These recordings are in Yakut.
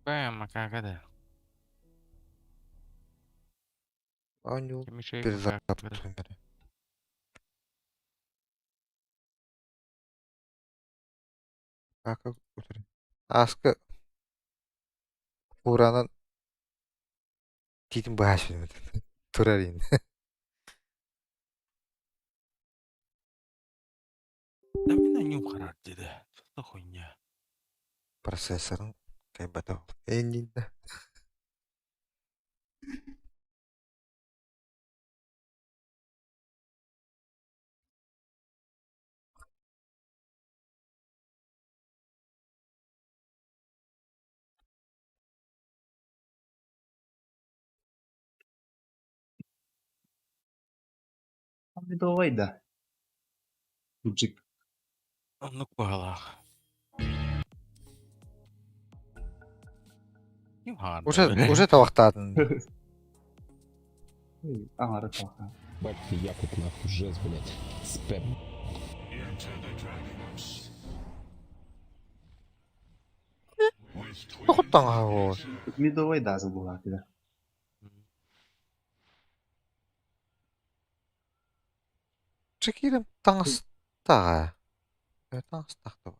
Бэм, макака да. Оонньуу Ким үчүгэй перезапуск макака да. эрэ. Макака утары. Ааска Уранан тиитин быһа сүнмүт. Турар ин. Да мин аньуум хараар диде. Что хуйня? Процессорын кайбата ол. Энниннэ. Медовай да. Гуджик. Оннук баҕалаах. Ким хаарды? Уже уже табахтаатын. Аҥара таха. Бать ты якут нахуй, жесть, блядь. Спэм. Тоҕуттан аһа Медовай да забылатыгар. Чекирим таҥастаҕа. Таҥастаах да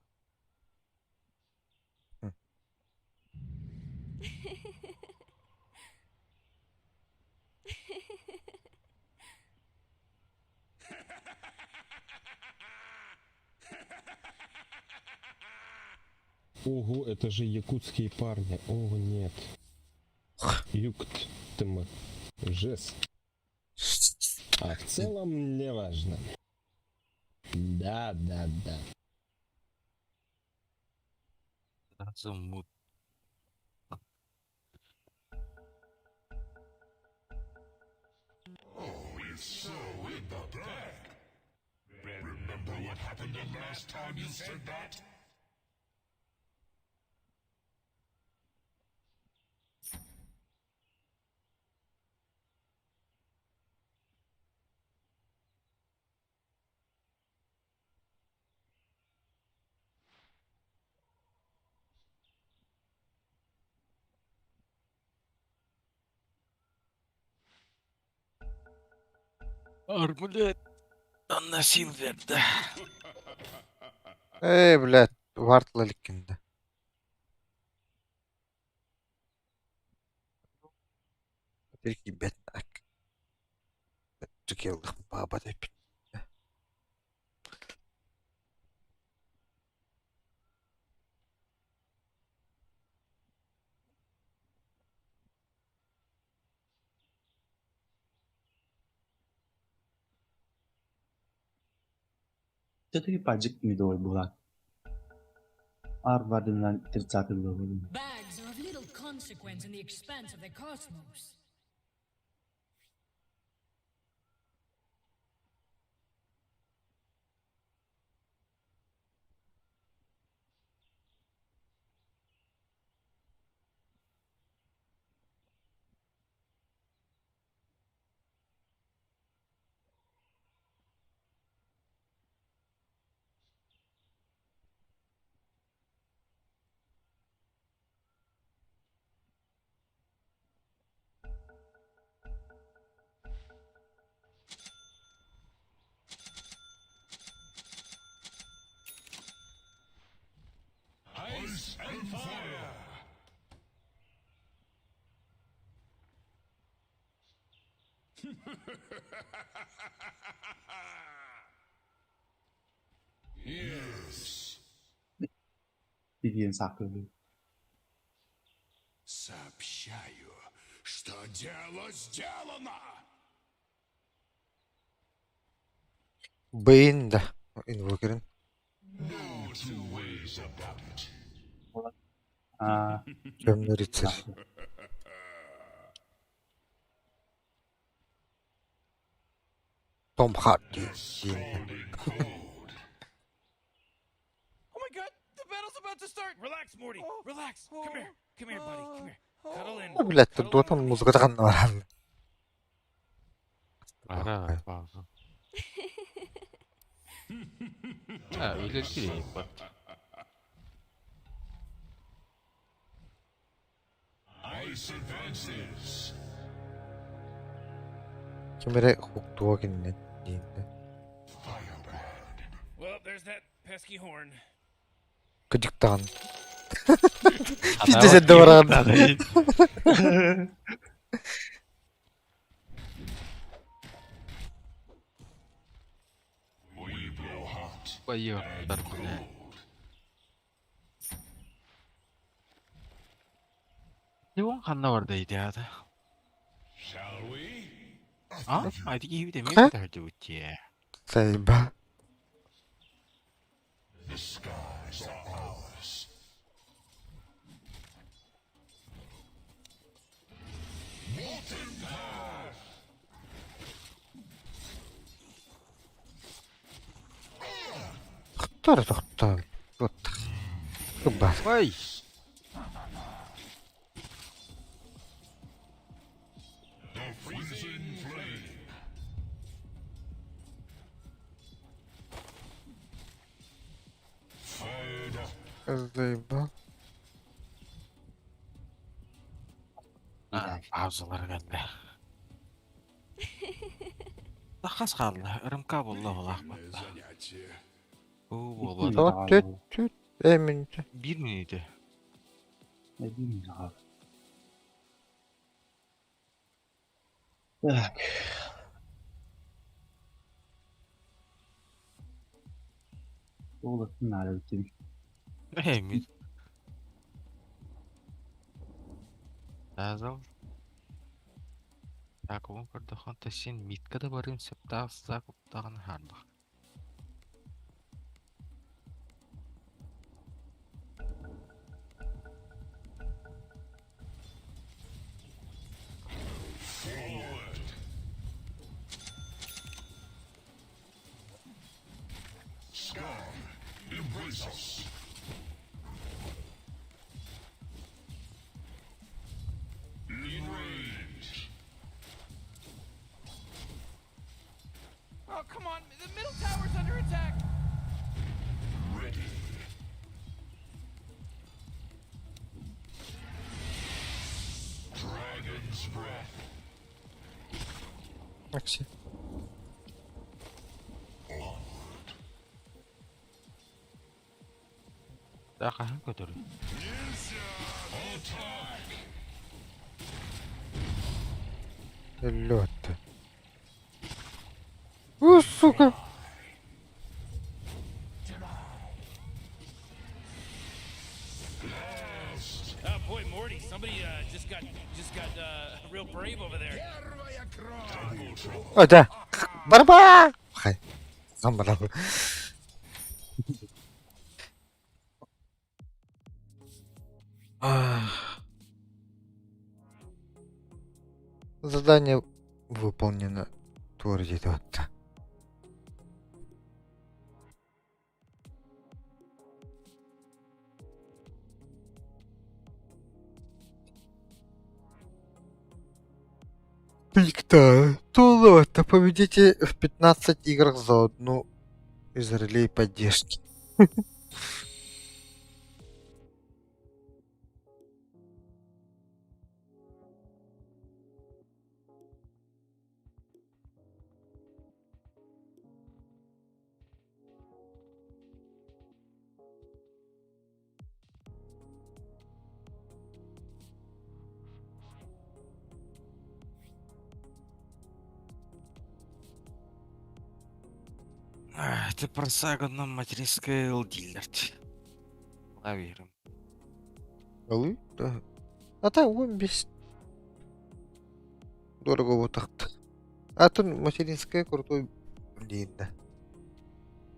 Ого, это же якутские парни. О, нет. Юктм. Жесть. А в целом не важно. Да, да, да. Замут. Арбалет. Анна Силвер, да. Ээ, блядь, вартла иликкин да. Киирбэт Баабат эппит. Все-таки паджик медовой была. Арвардынан 30 был. Bags are of little consequence in the expanse of the cosmos. Тигиэн саккырдыы. Сообщаю, что дело сделано! Бэйин да инвокерин. No two ways about it. Аа, Темный рыцарь. Том Харди диэн. Scalding cold. Oh my god, the battle's about to start! Relax, Morty. Relax. Come here. Come here, buddy. Come here. Cuddle in. Блядь, Cuddle in дотан with me. музыката ханна баран. Ара, пауза. А, үлэлиир ебать. Justice advances. Ким эрэ хуктуо кининэн диэн Firebrand. Well, there's that pesky horn. Кыдьыктаҕын. Пиздец эрдэ бараҕын. We blow hot Байыаттар and бля. cold. Ливон ханна барда идеята? Shall we? А? Айди киһибит эмиэ Ха? көтөһүлдүбүт дии. Сайба. The skies are ours. Molten path. Тохтор тохтор. Вот. Кубар. Ой! The freezing flame. Fired up. Заебал. А, паузалар кэллэ. Хас хаалла? РМК буолла буолаахпат. Занятие. Уу буолуо. Тот түт түт. Эмин. Биир мүнүүтэ. Эбии хаал. Так. Уолаттын наада бүттүм. Эмин. Тазал. Таакыбын көрдөхөн син митка да барыым септаах саакуптаҕын хаалбах. Forward. Sky, embrace us. In range. Oh, come on. The middle tower's under attack. Ready. Dragon's breath. Акси. Таахаһын көтөрү. Attack! Лёд. У, сука. Oh boy, Morty, somebody just got real brave over there. Double trouble. О, да. Барба! Хай. Сам барабы. Ах, Задание выполнено. Творит вот. Виктор, Тулота, победите в 15 играх за одну из ролей поддержки. ах, Ты просагана материнская ылдийлер. Лаверым. Алы? Да. А там он без... Дорого вот так-то. А тут материнская крутой. Блин, да.